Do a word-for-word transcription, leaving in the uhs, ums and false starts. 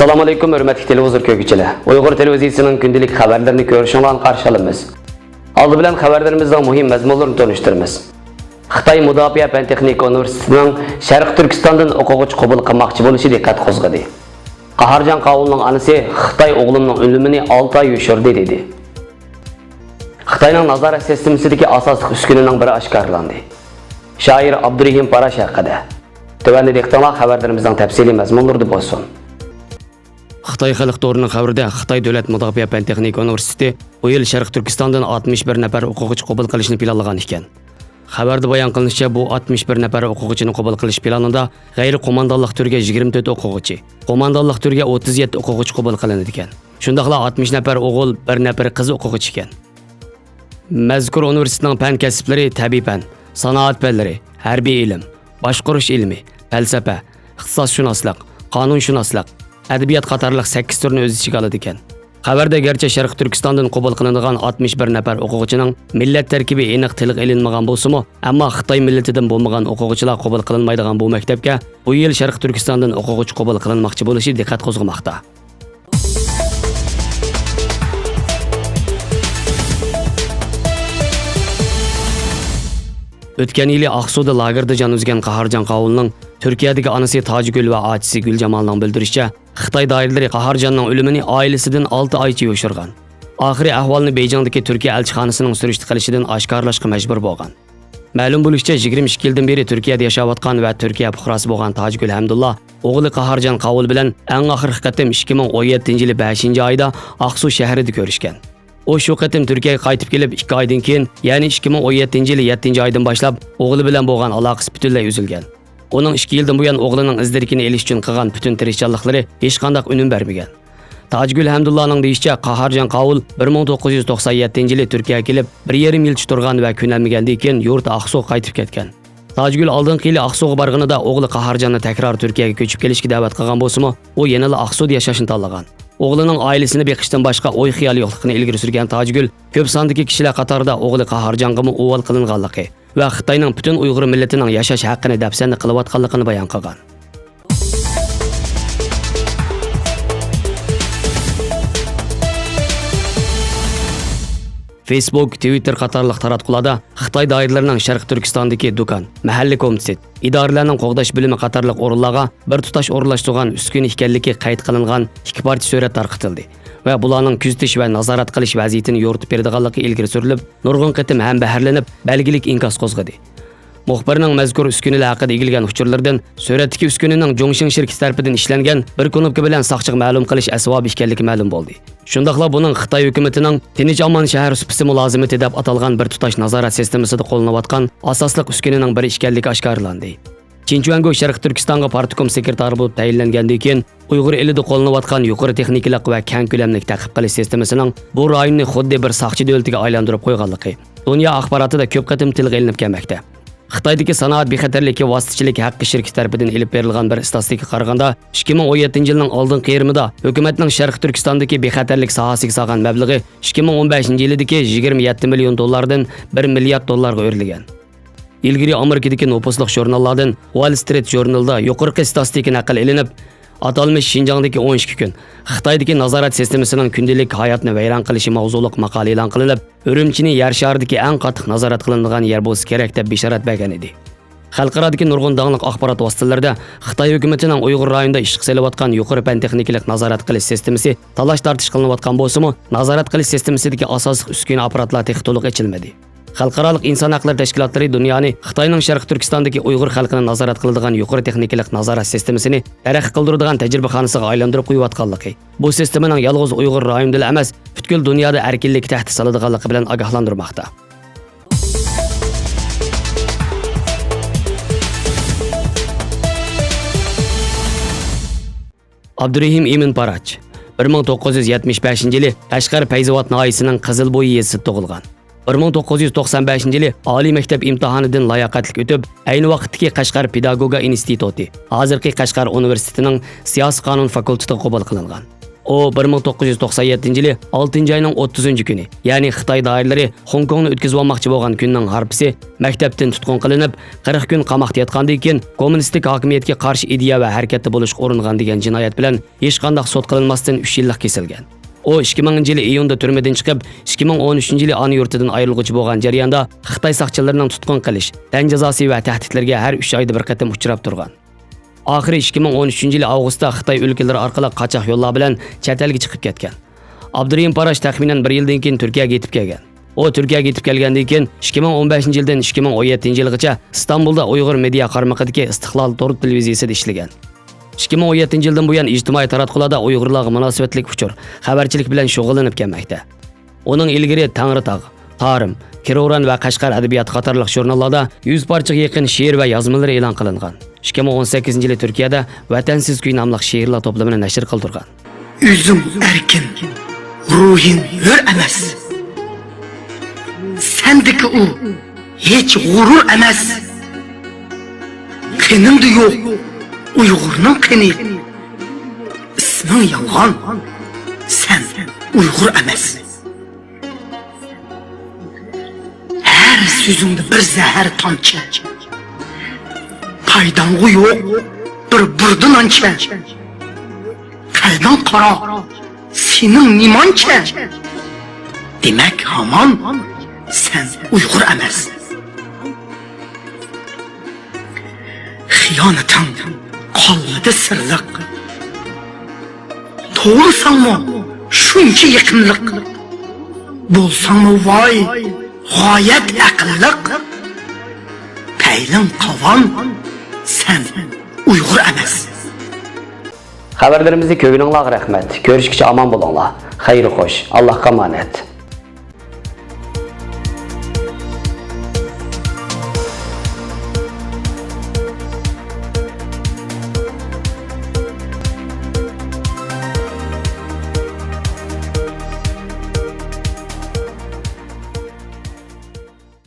ئەسسالامۇئەلەيكۇم، ھۆرمەتلىك تېلېۋىزور كۆرگۈچىلەر. ئۇيغۇر تېلېۋىزىيىسىنىڭ كۈندىلىك خەۋەرلىرىنى كۆرۈشۈڭلارنى قارشى ئالىمىز. ئالدى بىلەن خەۋەرلىرىمىزنىڭ مۇھىم مەزمۇنلىرىنى تونۇشتۇرىمىز. خىتاي مۇداپىئە پەن-تېخنىكا ئۇنىۋېرسىتېتىنىڭ شەرقىي تۈركىستاندىن ئوقۇغۇچى قوبۇل قىلماقچى بولۇشى دىققەت قوزغىدى. قاھارجان قاۋۇلنىڭ ئانىسى خىتاي ئوغلۇمنىڭ ئۆلۈمىنى ئالتە ئاي يوشۇردى، دېدى. خىتاينىڭ نازارەت سىستېمىسىدىكى ئاساسلىق ئۈسكۈنىنىڭ بىرى ئاشكارىلاندى. شائىر ئابدۇرېھىم پاراش ھەققىدە. تۆۋەندە دىققىتىڭلار خەۋەرلىرىمىزنىڭ تەپسىلىي مەزمۇنلىرىدا بولسۇن. خىتاي خەلق تورىنىڭ خەۋىرىدە، خىتاي دۆلەت مۇداپىئە پەن-تېخنىكا ئۇنىۋېرسىتېتى بۇ يىل شەرقىي تۈركىستاندىن ئاتمىش بىر نەپەر ئوقۇغۇچى قوبۇل قىلىشنى پىلانلىغان ئىكەن. خەۋەردە بايان قىلىنىشىچە، بۇ ئاتمىش بىر نەپەر ئوقۇغۇچىنى قوبۇل قىلىش پىلانىدا غەيرىي قوماندانلىق تۈرگە يىگىرمە تۆت ئوقۇغۇچى، قوماندانلىق تۈرگە ئوتتۇز يەتتە ئوقۇغۇچى قوبۇل قىلىنىدىكەن. شۇنداقلا ئاتمىش نەپەر ئوغۇل، بىر نەپىرى قىز ئوقۇغۇچى ئىكەن. مەزكۇر ئۇنىۋېرسىتېتنىڭ پەن كەسىپلىرى تەبىئىي پەن، سانائەت پەنلىرى، ھەربىي ئىلىم، باشقۇرۇش ئىلمى، پەلسەپە، ئىقتىسادشۇناسلىق، قانۇنشۇناسلىق، ئەدەبىيات قاتارلىق سەككىز تۈرنى ئۆز ئىچىگە ئالىدىكەن. خەۋەردە گەرچە شەرقىي تۈركىستاندىن قوبۇل قىلىنىدىغان ئاتمىش بىر نەپەر ئوقۇغۇچىنىڭ مىللەت تەركىبى ئېنىق تىلغا ئېلىنمىغان بولسىمۇ، ئەمما خىتاي مىللىتىدىن بولمىغان ئوقۇغۇچىلار قوبۇل قىلىنمايدىغان بۇ مەكتەپكە بۇ يىل شەرقىي تۈركىستاندىن ئوقۇغۇچى قوبۇل قىلىنماقچى بولۇشى دىققەت قوزغىماقتا. ئۆتكەن يىلى ئاقسۇدا لاگېردا جان ئۈزگەن قاھارجان قاۋۇلنىڭ تۈركىيەدىكى ئانىسى تاجگۈل ۋە ئاچىسى گۈلجامالنىڭ بىلدۈرۈشىچە، خىتاي دائىرىلىرى قاھارجاننىڭ ئۆلۈمىنى ئائىلىسىدىن ئالتە ئايچە يوشۇرغان. ئاخىرى ئەھۋالنى بېيجىڭدىكى تۈركىيە ئەلچىخانىسىنىڭ سۈرۈشتە قىلىشىدىن ئاشكارىلاشقا مەجبۇر بولغان. مەلۇم بولۇشىچە، يىگىرمە ئىككى يىلدىن بېرى تۈركىيەدە ياشاۋاتقان ۋە تۈركىيە پۇقراسى بولغان تاجگۈل ھەمدۇللا ئوغلى قاھارجان قاۋۇل بىلەن ئەڭ ئاخىرقى قېتىم ئىككى مىڭ ئون يەتتىنچى يىلى بەشىنچى ئايدا ئاقسۇ شەھىرىدە كۆرۈشكەن. ئۇ شۇ قېتىم تۈركىيەگە قايتىپ كېلىپ ئىككى ئايدىن كېيىن، يەنى ئىككى مىڭ ئون يەتتىنچى يىلى يەتتىنچى ئايدىن باشلاپ ئوغلى بىلەن بولغان ئالاقىسى پۈتۈنلەي ئۈزۈلگەن. ئۇنىڭ ئىككى يىلدىن بۇيان ئوغلىنىڭ ئىز-دېرىكىنى ئېلىش ئۈچۈن قىلغان پۈتۈن تىرىشچانلىقلىرى ھېچقانداق ئۈنۈم بەرمىگەن. تاجگۈل ھەمدۇللانىڭ دېيىشىچە، قاھارجان قاۋۇل بىر مىڭ توققۇز يۈز توقسان يەتتىنچى يىلى تۈركىيەگە كېلىپ، بىر يېرىم يىلچە تۇرغان ۋە كۆنەلمىگەندىن كېيىن يۇرتى ئاقسۇغا قايتىپ كەتكەن. تاجگۈل ئالدىنقى يىلى ئاقسۇغا بارغىنىدا ئوغلى قاھارجاننى تەكرار تۈركىيەگە كۆچۈپ كېلىشكە دەۋەت قىلغان بولسىمۇ، ئۇ يەنىلا ئاقسۇدا ياشاشنى تاللىغان. ئوغلىنىڭ ئائىلىسىنى بېقىشتىن باشقا ئوي-خىيالى يوقلۇقىنى ئىلگىرى سۈرگەن تاجگۈل كۆپ ساندىكى كىشىلەر قاتارىدا ئوغلى قاھارجانغىمۇ ئۇۋال قىلىنغانلىقى ۋە خىتاينىڭ پۈتۈن ئۇيغۇر مىللىتىنىڭ ياشاش ھەققىنى دەپسەندە قىلىۋاتقانلىقىنى بايان قىلغان. فېيسبۇك، تىۋىتتېر قاتارلىق تاراتقۇلاردا خىتاي دائىرىلىرىنىڭ شەرقىي تۈركىستاندىكى دۇكان، مەھەللە كومىتېتى، ئىدارىلەرنىڭ قوغداش بۆلۈمى قاتارلىق ئورۇنلارغا بىر تۇتاش ئورۇنلاشتۇرغان ئۈسكۈنە ئىكەنلىكى قەيت قىلىنغان ئىككى پارچە سۈرەت تارقىتىلدى ۋە بۇلارنىڭ كۆزىتىش ۋە نازارەت قىلىش ۋەزىيىتىنى يورۇتۇپ بېرىدىغانلىقى ئىلگىرى سۈرۈلۈپ، نۇرغۇن قېتىم ھەمبەھىرلىنىپ، بەلگىلىك ئىنكاس قوزغىدى. مۇخبىرنىڭ مەزكۇر ئۈسكۈنىلەر ھەققىدە ئىگىلىگەن ئۇچۇرلىرىدىن، سۈرەتتىكى ئۈسكۈنىنىڭ جۇڭشىڭ شىركىتى تەرىپىدىن ئىشلەنگەن بىر كۇنۇپكا بىلەن ساقچىغا مەلۇم قىلىش ئەسۋابى ئىكەنلىكى مەلۇم بولدى. شۇنداقلا بۇنىڭ خىتاي ھۆكۈمىتىنىڭ تىنچ-ئامان شەھەر سۇپىسى مۇلازىمىتى دەپ ئاتالغان بىر تۇتاش نازارەت سىستېمىسىدا قوللىنىلىۋاتقان ئاساسلىق ئۈسكۈنىنىڭ بىرى ئىكەنلىكى ئاشكارىلاندى. چىن چۈەنگو شەرقىي تۈركىستانغا پارتكوم سېكرېتارى بولۇپ تەيىنلەنگەندىن كېيىن، ئۇيغۇر ئېلىدا قوللىنىلىۋاتقان يۇقىرى تېخنىكىلىق ۋە كەڭ كۆلەملىك تەقىب قىلىش سىستېمىسىنىڭ بۇ رايوننى خۇددى بىر ساقچى دۆلىتىگە ئايلاندۇرۇپ قويغانلىقى دۇنيا ئاخباراتىدا كۆپ قېتىم تىلغا ئېلىنىپ كەلمەكتە. خىتايدىكى سانائەت بىخەتەرلىكى ۋاسىتىچىلىكى ھەققى شىركىتى تەرىپىدىن ئېلىپ بېرىلغان بىر ئىستاتىستىكىغا قارىغاندا، ئىككى مىڭ ئون يەتتىنچى يىلنىڭ ئالدىنقى يېرىمىدا ھۆكۈمەتنىڭ شەرقىي تۈركىستاندىكى بىخەتەرلىك ساھەسىگە سالغان مەبلىغى ئىككى مىڭ ئون بەشىنچى يىلىدىكى يىگىرمە يەتتە مىليون دوللاردىن بىر مىليارد دوللارغا ئۆرلىگەن. ئىلگىرى ئامېرىكىدىكى نوپۇسلۇق ژۇرناللاردىن ۋال سترىت ژۇرنىلىدا يۇقىرىقى ئىستاتىستىكا نەقىل ئېلىنىپ، ئاتالمىش شىنجاڭدىكى ئون ئىككى كۈن، خىتايدىكى نازارەت سىستېمىسىنىڭ كۈندىلىك ھاياتنى ۋەيران قىلىشى ماۋزۇلۇق ماقالە ئېلان قىلىنىپ، ئۈرۈمچىنى يەر شارىدىكى ئەڭ قاتتىق نازارەت قىلىنىدىغان يەر بولسا كېرەك، دەپ بېشارەت بەرگەن ئىدى. خەلقئارادىكى نۇرغۇن داڭلىق ئاخبارات ۋاسىتىلىرىدە خىتاي ھۆكۈمىتىنىڭ ئۇيغۇر رايونىدا ئىشقا سېلىۋاتقان يۇقىرى پەن تېخنىكىلىق نازارەت قىلىش سىستېمىسى تالاش-تارتىش قىلىنىۋاتقان بولسىمۇ، نازارەت قىلىش سىستېمىسىدىكى ئاساسلىق ئۈسكۈنە ئاپپاراتلار تېخى تولۇق ئېچىلمىدى. خەلقئارالىق ئىنسان ھەقلىرى تەشكىلاتلىرى دۇنيانى خىتاينىڭ شەرقىي تۈركىستاندىكى ئۇيغۇر خەلقىنى نازارەت قىلىدىغان يۇقىرى تېخنىكىلىق نازارەت سىستېمىسىنى تەرەققىي قىلدۇرىدىغان تەجرىبىخانىسىغا ئايلاندۇرۇپ قويۇۋاتقانلىقى، بۇ سىستېمىنىڭ يالغۇز ئۇيغۇر رايونىدىلا ئەمەس، پۈتكۈل دۇنيادا ئەركىنلىككە تەھدىت سالىدىغانلىقى بىلەن ئاگاھلاندۇرماقتا. ئابدۇرېھىم ئىمىن پاراچ، بىر مىڭ توققۇز يۈز يەتمىش بەشىنچى يىلى قەشقەر پەيزىۋات ناھىيەسىنىڭ قىزىلبويى يېزىسىدا تۇغۇلغان. بىر مىڭ توققۇز يۈز توقسان بەشىنچى يىلى ئالىي مەكتەپ ئىمتىھانىدىن لاياقەتلىك ئۆتۈپ، ئەينى ۋاقىتتىكى قەشقەر پېداگوگىكا ئىنستىتۇتى، ھازىرقى قەشقەر ئۇنىۋېرسىتېتىنىڭ سىياسىي قانۇن فاكۇلتېتىغا قوبۇل قىلىنغان. ئۇ بىر مىڭ توققۇز يۈز توقسان يەتتىنچى يىلى ئالتىنچى ئاينىڭ ئوتتۇزىنچى كۈنى، يەنى خىتاي دائىرىلىرى خوڭكوڭنى ئۆتكۈزۈۋالماقچى بولغان كۈننىڭ ھارپىسى، مەكتەپتىن تۇتقۇن قىلىنىپ، قىرىق كۈن قاماقتا ياتقاندىن كېيىن، كوممۇنىستىك ھاكىمىيەتكە قارشى ئىدىيە ۋە ھەرىكەتتە بولۇشقا ئۇرۇنغان دېگەن جىنايەت بىلەن ھېچقانداق سوت قىلىنماستىن ئۈچ يىللىق كېسىلگەن. ئۇ ئىككى مىڭىنچى يىلى ئىيۇندا تۈرمىدىن چىقىپ، ئىككى مىڭ ئون ئۈچىنچى يىلى ئانا يۇرتىدىن ئايرىلغۇچى بولغان جەرياندا، خىتاي ساقچىلىرىنىڭ تۇتقۇن قىلىش، تەن جازاسى ۋە تەھدىتلىرىگە ھەر ئۈچ ئايدا بىر قېتىم ئۇچراپ تۇرغان. ئاخىرى ئىككى مىڭ ئون ئۈچىنچى يىلى ئاۋغۇستتا خىتاي ئۆلكىلىرى ئارقىلىق قاچاق يوللار بىلەن چەت ئەلگە چىقىپ كەتكەن. ئابدۇرېھىم پاراش تەخمىنەن بىر يىلدىن كېيىن تۈركىيەگە يېتىپ كەلگەن. ئۇ تۈركىيەگە يېتىپ كەلگەندىن كېيىن، ئىككى مىڭ ئون بەشىنچى يىلدىن ئىككى مىڭ ئون يەتتىنچى يىلغىچە ئىستانبۇلدا ئۇيغۇر مېدىيا قارمىقىدىكى ئىستىقلال تور تېلېۋىزىيىسىدا ئىشلىگەن. ئىككى مىڭ ئون يەتتىنچى يىلدىن بۇيان ئىجتىمائىي تاراتقۇلاردا ئۇيغۇرلارغا مۇناسىۋەتلىك ئۇچۇر، خەۋەرچىلىك بىلەن شۇغۇللىنىپ كەلمەكتە. ئۇنىڭ ئىلگىرى تەڭرىتاغ، تارىم، كىروران ۋە قەشقەر ئەدەبىياتى قاتارلىق ژۇرناللاردا يۈز پارچىغا يېقىن شېئىر ۋە يازمىلىرى ئېلان قىلىنغان. ئىككى مىڭ ئون سەككىزىنچى يىلى تۈركىيەدە ۋەتەنسىز كۈي ناملىق شېئىرلار توپلىمىنى نەشر قىلدۇرغان. ئۆزۈڭ ئەركىن، روھىڭ ھۆر ئەمەس. سەندىكى ئۇ ھېچ غۇرۇر ئەمەس. قېنىڭدا يوق ئۇيغۇرنىڭ قېنى. ئىسمىڭ يالغان، سەن ئۇيغۇر ئەمەس. ھەر سۆزۈڭدە بىر زەھەر تامچە. پايداڭغا يوق بىر بۇردا نانچە. قەلبىڭ قارا، سېنىڭ نېمانچە؟ دېمەك، ھامان سەن ئۇيغۇر ئەمەس. خىيانىتىڭ قالمىدى سىرلىق. توۋلىساڭمۇ شۇنچە يېقىملىق. بولساڭمۇ ۋاي، غايەت ئەقىللىق. پەيلىڭ قاۋان، سەن ئۇيغۇر ئەمەس. خەۋەرلىرىمىزنى كۆرگىنىڭلارغا رەھمەت. كۆرۈشكىچە ئامان بولۇڭلار. خەير خوش. ئاللاھقا ئامانەت.